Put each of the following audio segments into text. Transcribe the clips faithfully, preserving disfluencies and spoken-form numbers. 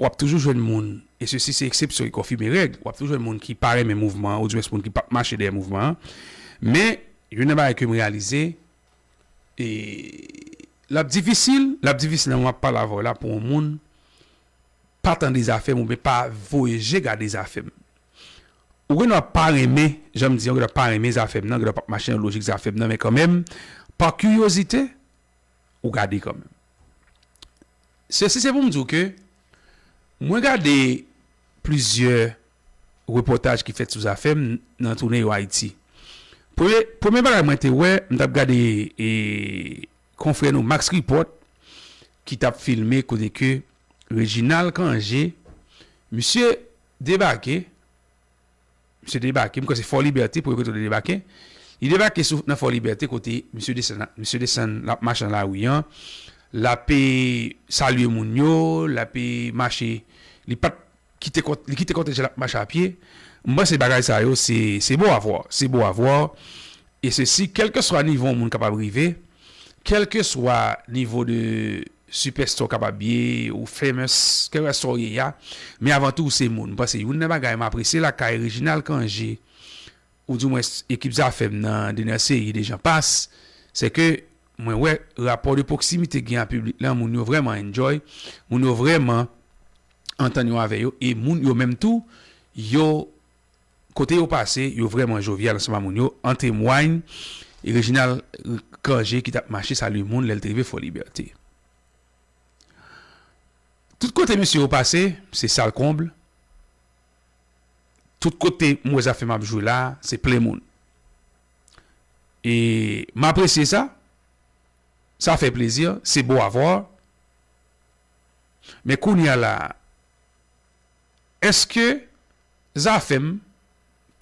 w ap toujou jwenn moun, e sesi se eksepsyon ki konfime règ, w ap toujou jwenn moun ki pa renmen mouvman an, oudimwens moun ki p ap mache dèyè mouvman an. Men, youn nan bagay ke m reyalize, e, l ap difisil, l ap difisil nan moman m ap pale avè w la pou yon moun pa tande Zafèm oubyen pa voye je gade Zafèm. Ou gen dwa pa renmen, jan m di, ou gen dwa pa renmen Zafèm nan, ou gen dwa p ap mache nan lojik Zafèm nan, men kanmenm, pa kiryozite, ou gade kanmenm. Sesi se pou m di w ke mwen gade plizyè repòtaj ki fèt sou Zafèm nan tounen yo Ayiti. Premye, premye bagay mwen te wè, m t ap gade, e, konfrè nou Max Report ki t ap filme kote ke Reginald Cangé, misye debake, misye debake, m kwè se Fò Libète, premye kote l debake. Li debake sou, nan Fò Libète kote misye desann, misye desann, l ap mache nan lari an, l ap, e, salye moun yo, l ap, e, mache, li pa t kite kòt-, li kite kòtèj la ap mache a pye. M panse bagay sa yo, se, se beau à voir, se beau à voir. E sesi, kèlkeswa nivo yon moun kapab rive, kèlkeswa nivo de superstar w kapab ye, ou famous, kèlkeswa w ye a, men avan tou, ou se moun. M panse youn nan bagay m apresye lakay Reginald Cangé, oudimwens ekip Zafèm nan, Dener Ceïde, e jan pas, se ke mwen wè rapò de pwoksimite gen a piblik lan, moun yo vrèman enjoy, moun yo vrèman antann yo avè yo, e moun yo menm tou, yo, kote yo pase, yo vrèman jovyal ansanm a moun yo, an temway Reginald Cangé ki t ap mache salye moun lè l te rive Fò Libète. Tout kote mesye yo pase, se sal konb. Tout kote m wè Zafèm ap jwe la, se plen moun. E m apresye sa. Sa fè plezi, se beau à voir. Men kounye a la, èske Zafèm,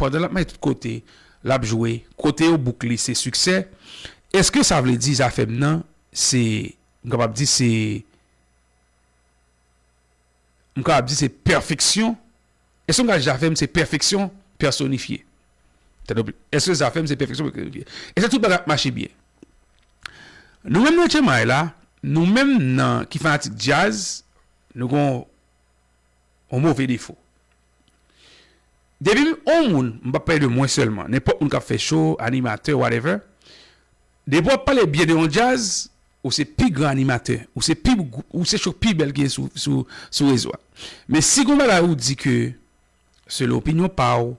pandan l ap mache tout kote, l ap jwe, kote yo bouk li, se siksè, èske sa vle di Zafèm nan, se, m kapab di se, m kapab di se pèfeksyon? Èske m ka di Zafèm se pèfeksyon pèsonifye? Tande byen. Èske Zafèm se pèfeksyon pèsonifye? Èske tout bagay ap mache byen? Nou menm nan Etchemay la, nou menm nan ki fanatik djaz, nou gon yon move defo. Depi yon moun, m p ap pale de mwen sèlman, nenpòt moun k ap fè cho, animatè, whatever, depi w ap pale byen de yon djaz, ou se pi gran animatè, ou se pi, ou se cho pi bèl ki gen sou, sou, sou rezo a. Men si gon bagay ou di ke, selon opinyon pa w,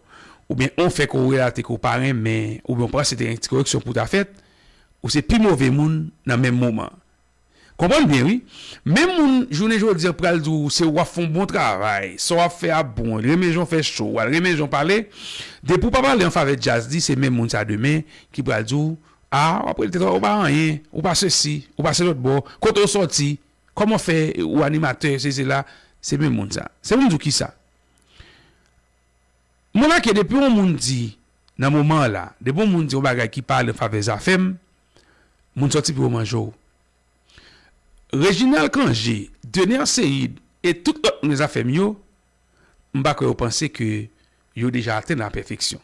oubyen on fè ke w relate ke w pa renmen, oubyen w panse te gen ti koreksyon pou ta fèt, ou se pi move moun nan menm moman an. Konprann byen, wi. Menm moun, jounen jodi a, pral di w se w ap fè yon bon travay, sa w ap fè a bon, l renmen jan w fè cho a, l renmen jan w pale, depi w pa pale an favè djaz li, se menm moun sa demen ki pral di w, a, w ap rele tèt ou, ou pa anyen, ou pa sesi, ou pa se lòt bò, kote w sòti, kòman fè ou animatè, sesi sela, se menm moun sa. Se pou m di w kisa. M remake depi yon moun di, nan moman an la, depi yon moun di yon bagay ki pa ale an favè Zafèm, moun sòti pou yo manje w. Reginald Cangé, Dener Ceïde e tout lòt moun Zafèm yo, m pa kwè yo panse ke yo deja atenn lapèfeksyon.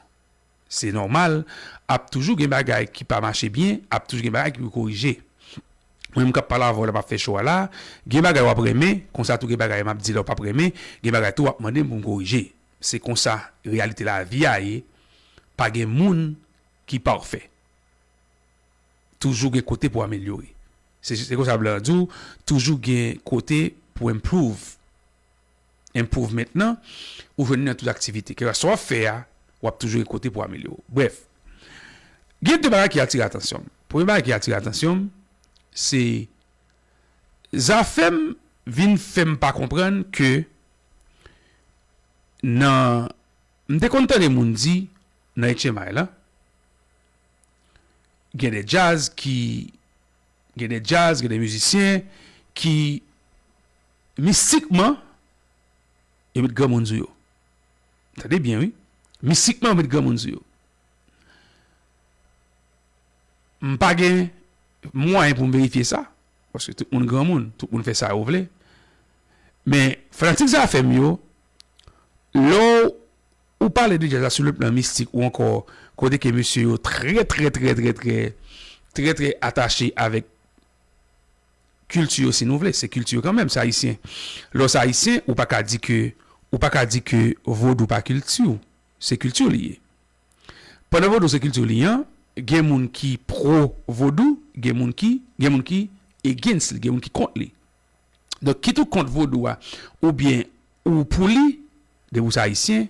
Se nòmal, ap toujou gen bagay ki pa mache byen, ap toujou gen bagay ki pou korije. Mwen menm k ap pale avè w la, m ap fè cho a la, gen bagay w ap renmen, konsa tou gen bagay m ap di la w p ap renmen, gen bagay tou w ap mande m pou m korije. Se konsa reyalite lavi a ye. Pa gen moun ki pafè. Toujou gen kote pou amelyore. Se, se konsa blan an di w, toujou gen kote pou improve. Improvement nan, ou jwenn li nan tout aktivite. Kèlkeswa sa w ap fè a, w ap toujou gen kote pou amelyore. Brèf, gen de bagay ki atire atansyon m. Premye bagay ki atire atansyon m, se Zafèm vin fè m pa konprann ke nan, m te konn tande moun di nan H M I la, gen de djaz ki, gen de djaz, gen de mizisyen ki mistikman yo met granmoun sou yo. Tande byen, wi. Mistikman yo met granmoun sou yo. M pa gen mwayen pou m verifye sa, paske tout moun granmoun, tout moun fè sa yo vle. Men, fanatik Zafèm yo, lè w pale de djaz la sou le plan mistik ou ankò kote ke mesye yo trè, trè, trè, trè, trè, trè, trè atache avèk kilti yo, si nou vle, se kilti yo kanmenm, se ayisyen. Lè w se ayisyen, ou pa ka di ke, ou pa ka di ke vodou pa kilti w. Se kilti w li ye. Pandan vodou se kilti w li an, gen moun ki pwo vodou, gen moun ki, gen moun ki against li, gen moun ki kont li. Donk, kit ou kont vodou a, oubyen ou pou li, depi w se ayisyen,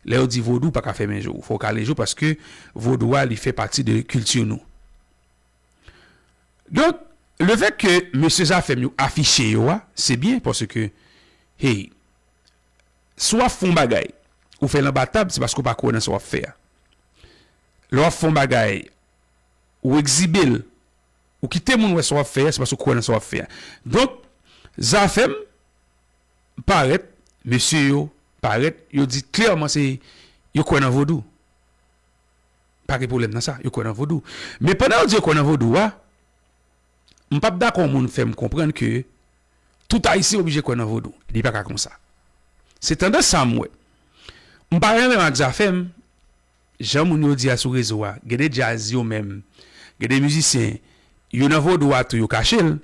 lè yo di vodou, ou pa ka fèmen je w. Fò w kale je w paske vodou a, li fè pati de kilti nou. Donk, lefèt ke mesye Zafèm yo afiche yo a, se byen, paske, hey, si w ap fè yon bagay, ou fè l anba tab, se paske w pa kwè nan sa w ap fè a. Lè w ap fè yon bagay, ou egzibe l, ou kite moun wè sa w ap fè a, se paske w kwè nan sa w ap fè a. Donk, Zafèm parèt, mesye yo parèt, yo di klèman se, yo kwè nan vodou. Pa gen pwoblèm nan sa, yo kwè nan vodou. Men pandan yo di yo kwè nan vodou a, m p ap dakò moun fè m konprann ke tout ayisyen oblije kwè nan vodou. Li pa ka konsa. Se tandans sa m wè. M pa renmen ak Zafèm, jan moun yo di a sou rezo a, gen de djaz yo menm, gen de mizisyen, yo nan vodou a tou, yo kache l.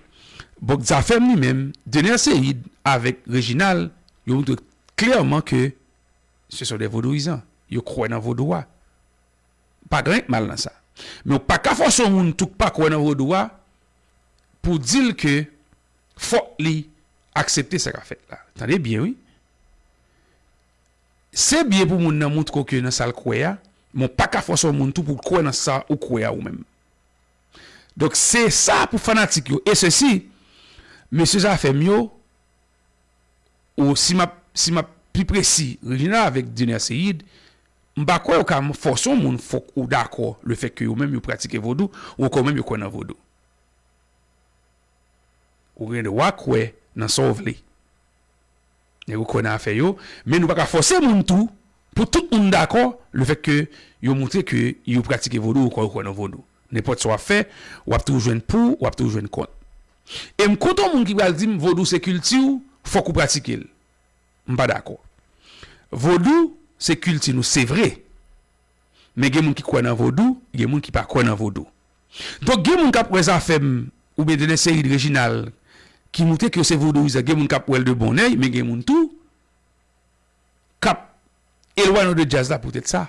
Bon, Zafèm li menm, Dener Ceïde avèk Reginald, yo montre klèman ke ce sont des vodouyizan. Yo kwè nan vodou a. Pa gen anyen k mal nan sa. Men w pa ka fòse yon moun tou k pa kwè nan vodou a pou di l ke fòk li aksepte sa k ap fèt la. Tande byen, wi. Se byen pou moun nan montre w ke nan sa l kwè a, men w pa ka fòse yon moun tou pou l kwè nan sa ou kwè a ou menm. Donk, se sa pou fanatik yo. E sesi, mesye Zafèm yo, ou si m ap, si m ap pi presi, Reginald avèk Dener Ceïde, m pa kwè yo ka fòse yon moun fòk ou dakò lefèt ke yo menm yo pratike vodou, ou ankò menm yo kwè nan vodou. Ou gen dwa kwè nan sa w vle. Nèg yo kwè nan afè yo, men nou pa ka fòse moun tou pou tout moun dakò lefèt ke yo montre ke yo pratike vodou ou kwè, yo kwè nan vodou. Nenpòt sa w ap fè, w ap toujou jwenn pou, w ap toujou jwenn kont. E m kont yon moun ki pral di m vodou se kilti w, fòk ou pratike l. M pa dakò. Vodou se kilti nou, se vre. Men gen moun ki kwè nan vodou, gen moun ki pa kwè nan vodou. Donk, gen moun k ap wè Zafèm oubyen Dener Ceïde, Reginald, ki montre ke yo se vodouyizan, gen moun k ap wè l de bon èy, men gen moun tou k ap elwanye yo de djaz la poutèt sa.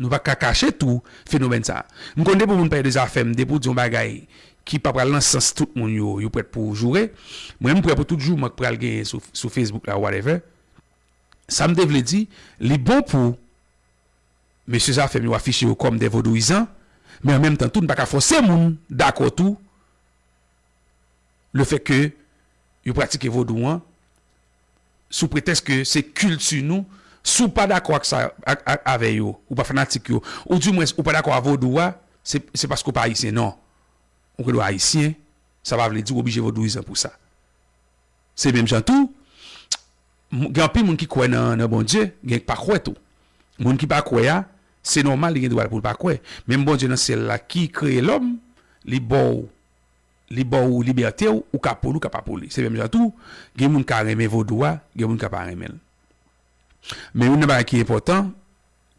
Nou pa ka kache tou fenomèn sa. M konn depi yon moun pale de Zafèm, depi w di yon bagay ki pa pral nan sans tout moun yo, yo prèt pou joure. Mwen, m prè pou tout jouman k pral genyen sou, sou Facebook la, whatever. Sa m te vle di, li bon pou mesye Zafèm yo afiche yo kòm de vodouyizan, men an menm tan tou, n pa ka fòse moun dakò tou lefèt ke yo pratike vodou an, sou pretèks ke se kilti nou, si w pa dakò ak sa, ak, ak, avè yo, ou pa fanatik yo, ou dimwens ou pa dakò a vodou a, se, se paske w pa ayisyen, non. Ou gen dwa ayisyen, sa pa vle di w oblije vodouyizan pou sa. Se menm jan tou, m, gen anpil moun ki kwè nan, nan Bondye, gen k pa kwè tou. Moun ki pa kwè a, se nòmal, li gen dwa pou l pa kwè. Menm Bondye nan syèl la ki kreye lòm, li ba w, li ba w libète w, ou ka pou li, ou ka pa pou li. Se menm jan tou, gen moun ka renmen vodou a, gen moun ka pa renmen l. Men youn nan bagay ki enpòtan,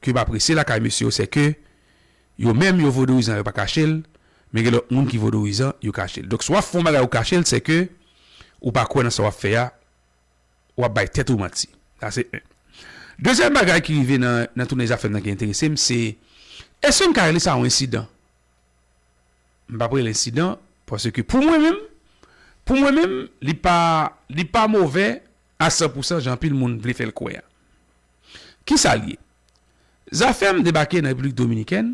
ke m apresye lakay mesye yo, se ke yo menm yo vodouyizan, yo pa kache l, men gen lòt moun ki vodouyizan, yo kache l. Donk, si w ap fè yon bagay ou kache l, se ke ou pa kwè nan sa w ap fè a, w ap bay tèt ou manti. Sa se en. Dezyèm bagay ki rive nan, nan tounen Zafèm nan ki enterese m, se, èske n ka rele sa yon ensidan? M p ap rele ensidan, paske pou mwen menm, pou mwen menm, li pa, li pa movè a san pou san jan anpil moun vle fè l kwè a. Kisa l ye? Zafèm debake nan Repiblik Dominikèn,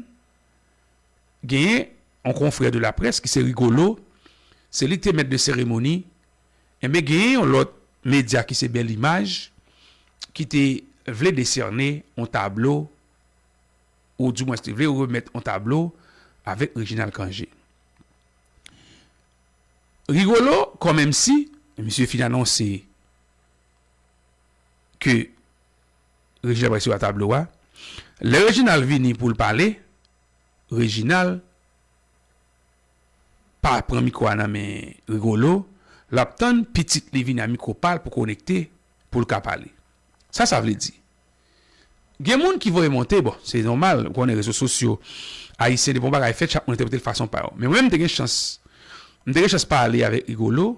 genyen yon konfrè de laprès ki se Rigolo, se li ki te mèt de seremoni, enben genyen yon lòt medya ki se Bèl Imaj, ki te vle desène yon tablo, ou dimwens te vle remèt yon tablo avèk Reginald Cangé. Rigolo, kòm M C, misye fin anonse ke Reginald pral resevwa tablo a. Lè Reginald vini pou l pale, Reginald pa pran mikwo a nan men Rigolo, l ap tann pitit li vini ak mikwo pa l pou konekte, pou l ka pale. Sa sa vle di? Gen moun ki voye monte, bon, se nòmal, ou konnen rezo sosyo ayisyen, depi yon bagay fèt, chak moun entèprete l fason pa yo. Men mwen menm, m te gen chans M te gen chans pale avèk Rigolo.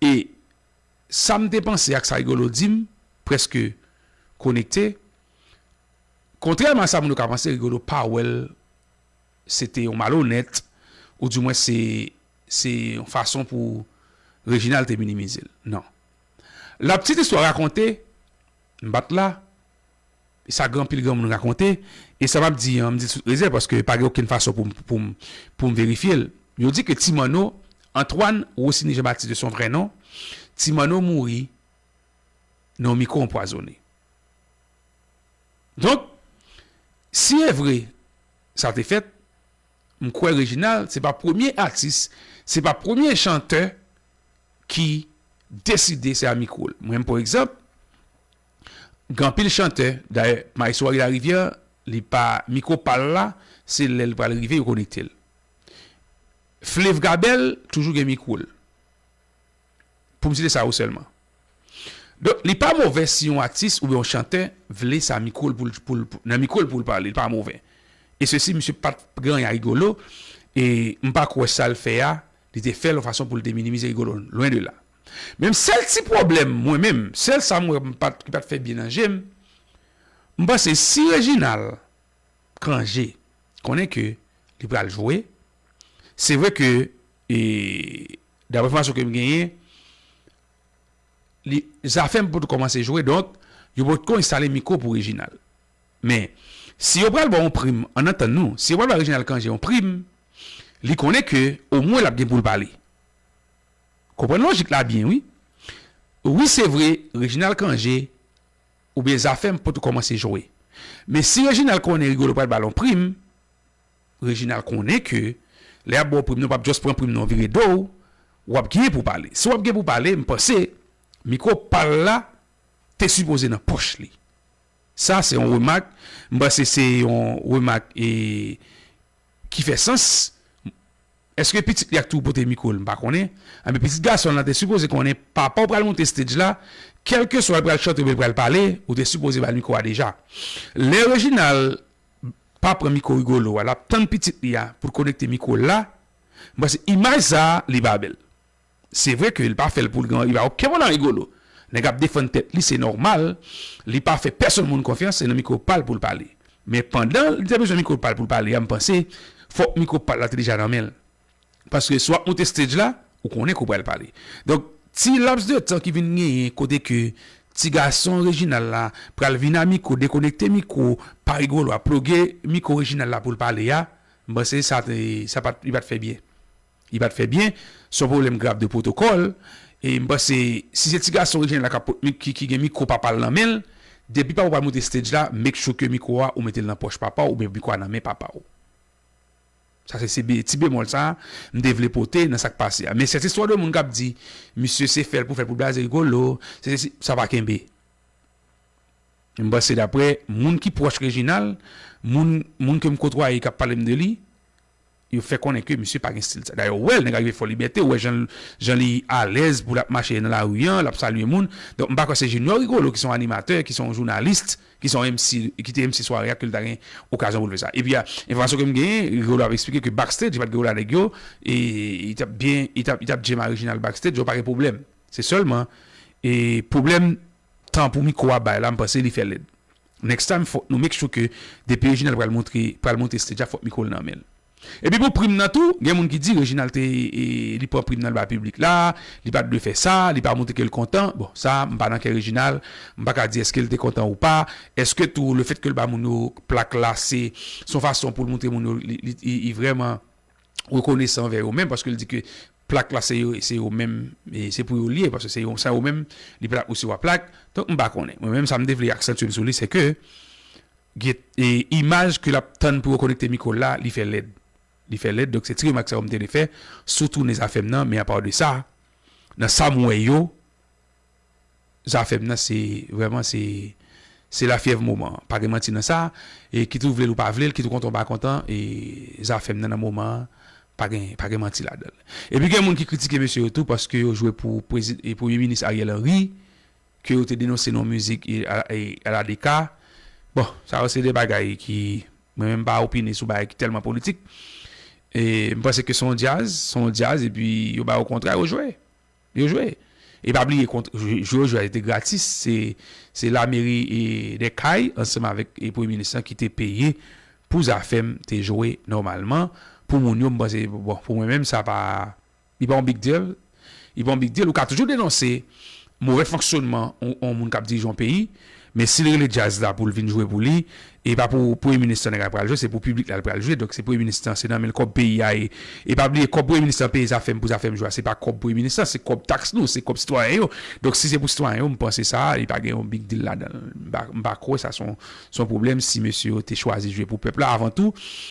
E sa m te panse ak sa Rigolo di m, prèske konekte. Kontrèman a sa moun yo ka panse, Rigolo pa wè l se te yon malonèt, oudimwen se, se yon fason pou Reginald te minimize l. Non. Lapetit istwa rakonte, m pa t la, e sa gen anpil granmoun rakonte, e sa m ap di an, m di l sou rezèv, paske pa gen okenn fason pou m, pou m, pou m verifye l. Yo di ke Ti Manno, Antoine Rosiny Jean-Baptiste de son vrai nom, Ti Manno mouri nan yon mikwo anpwazonnen. Donk, si e vre sa te fèt, m kwè Reginald se pa premye atis, se pa premye chantè ki deside se a mikwo l. Mwen menm, pa egzanp, gen anpil chantè, dayè, Maestro Harry Larivière, li pa mikwo pa l la, se lè l pral rive, yo konekte l. Flev Gabèl toujou gen mikwo l. Pou m site sa yo sèlman. Donk, li pa movè si yon atis oubyen yon chantè vle sa mikwo l pou l, pou l, pou, nan mikwo l pou l pale, li pa movè. E sesi, misye pa t gen anyen a Rigolo, e m pa kwè sa l fè a, li te fè l yon fason pou l te minimize Rigolo, lwen de la. Menm sèl ti pwoblèm, mwen menm, sèl sa m wè m pa t, ki pa t fè byen nan je m, m panse si Reginald Cangé konnen ke li pral jwe, se vre ke, e, daprè enfòmasyon ke m genyen, li, Zafèm potko kòmanse jwe, donk, yo potko enstale mikwo pou Reginald. Men, si yo pral ba yon prim, ann antann nou, si yo pral ba Reginald Cangé yon prim, li konnen ke omwen l ap gen pou l pale. Konprann lojik la byen, wi. Wi, se vre, Reginald Cangé oubyen Zafèm potko kòmanse jwe. Men si Reginald konnen Rigolo pral ba l yon prim, Reginald konnen ke lè y ap ba w prim nan, w p ap just pran prim nan, w vire do w, w ap gen pou pale. Si w ap gen pou pale, m panse mikwo pa l la te sipoze nan pòch li. Sa se yon remak, m panse se yon remak, e, ki fè sans. Èske pitit li a k toujou pote mikwo l? M pa konnen. Enben, pitit gason l lan te sipoze konnen papa w pral monte stage la, kèlkeswa l pral chante oubyen l pral pale, ou te sipoze ba l mikwo a deja. Lè Reginald pa pran mikwo Rigolo a, l ap tann pitit li a pou l konekte mikwo l la, m panse imaj sa a, li pa bèl. Se vre ke li pa fè l pou l gen, li pa okenn moun nan Rigolo. Nèg ap defann tèt li, se nòmal. Li pa fè pèsonn moun konfyans, se nan mikwo pa l pou l pale. Men pandan li te bezwen mikwo pa l pou l pale a, m panse, fòk mikwo pa l la te deja nan men l. Paske si w ap monte stage la, ou konnen ke w pral pale. Donk, ti laps de tan ki vin genyen kote ke ti gason Reginald la pral vin a mikwo, dekonekte mikwo pa Rigolo a, ploge mikwo Reginald la pou l pale a, m panse sa te, sa pa t, li pa t fè byen. Li pa t fè byen, se yon pwoblèm grav de pwotokòl. E m panse, si se ti gason Reginald la k ap pot mi-, ki, ki gen mikwo papa l nan men l, depi papa w pral monte stage la, make sure ke mikwo a, ou mete l nan pòch papa w, oubyen mikwo a nan men papa w. Sa se, se be-, ti bemòl sa a, m te vle pote nan sa k pase a. Men sèt istwa de moun k ap di, misye se fè l pou fè l pou blaze Rigolo, se, se, se, sa pa kenbe. M panse daprè moun ki pwòch Reginald, moun, moun ke m kotwaye k ap pale m de li, yo fè konnen ke misye pa gen stil sa. Dayè, ou wè l, nèg a rive Fò Libète, ou wè jan, jan li alèz pou l ap mache nan lari an, l ap salye moun. Donk, m pa kwè se Junior Rigolo ki se yon animatè, ki se yon jounalis, ki se yon M C, ki te M C sware a, ke l ta gen okazyon pou l fè sa. Epi, a, enfòmasyon ke m genyen, Rigolo ap eksplike ke backstage, li pa t gen wola nèg yo, e li t ap byen, li t ap, li t ap djèm a Reginald backstage, yo pa gen pwoblèm. Se sèlman, e, pwoblèm tan pou mikwo a bay la, m panse li fè lèd. Next time, fòk nou make sure ke depi Reginald pral montre, pral monte stage la, fòk mikwo l nan men l. Epi pou prim nan tou, gen moun ki di Reginald te, e, li pran prim nan l ba piblik la, li pa t dwe fè sa, li pa montre ke l kontan. Bon, sa, m pa nan kè Reginald, m pa ka di èske l te kontan ou pa, èske tou lefèt ke l ba moun yo plak la, se, se yon fason pou l montre moun yo, li, li, li, li vrèman rekonesan anvè yo menm, paske l di ke plak la se yo, se yo menm, e se pou yo l ye, paske se yo, sa yo menm, li pa t ap resevwa plak. Donk, m pa konnen. Mwen menm, sa m te vle aksantye m sou li, se ke, gen, e, imaj ke l ap tann pou yo konekte mikwo l la, li fè lèd. Li fè lèd, donk se ti remak sa yo m te vle fè sou tounen Zafèm nan, men apa de sa, nan sa m wè yo, Zafèm nan se, vrèman, se, se lafyèv moman an. Pa gen manti nan sa. E kit ou vle l ou pa vle l, kit ou kontan ou pa kontan, e Zafèm nan, nan moman an, pa gen, pa gen manti ladan l. Epi gen moun ki kritike mesye yo tou paske yo jwe pou prezi-, e premye minis Ariel Henry, ke yo te denonse nan yon mizik e, a, e, a la deka. Bon, sa yo se de bagay ki, mwen menm pa opine sou bagay ki tèlman politik. E m panse ke se yon djaz, se yon djaz, epi yo ba yo kontra, yo jwe. Yo jwe. E pa bliye, kont, jwe, jwe, jwe, te gratis. Se, se lameri e de Kay, ansanm avèk e premye minis lan ki te peye pou Zafèm te jwe nòmalman. Pou moun yo, m panse, bon, pou mwen menm, sa pa, li pa yon big deal. Li pa yon big deal. Ou ka toujou denonse movè fonksyonman yon, yon moun k ap dirije yon peyi, men si l rele djaz la pou l vin jwe pou li, e pa pou premye minis lan nèg la pral jwe, se pou piblik la l pral jwe. Donk, se premye minis lan, se nan men l kòb peyi a ye. E pa bliye, kòb premye minis lan peye Zafèm pou Zafèm jwe a, se pa kòb premye minis lan, se kòb taks nou, se kòb sitwayen yo. Donk, si se pou sitwayen yo, m panse sa, li pa gen yon big deal ladan l. M pa, m pa kwè sa se yon, se yon pwoblèm si mesye yo te chwazi jwe pou pèp la. Avan tou,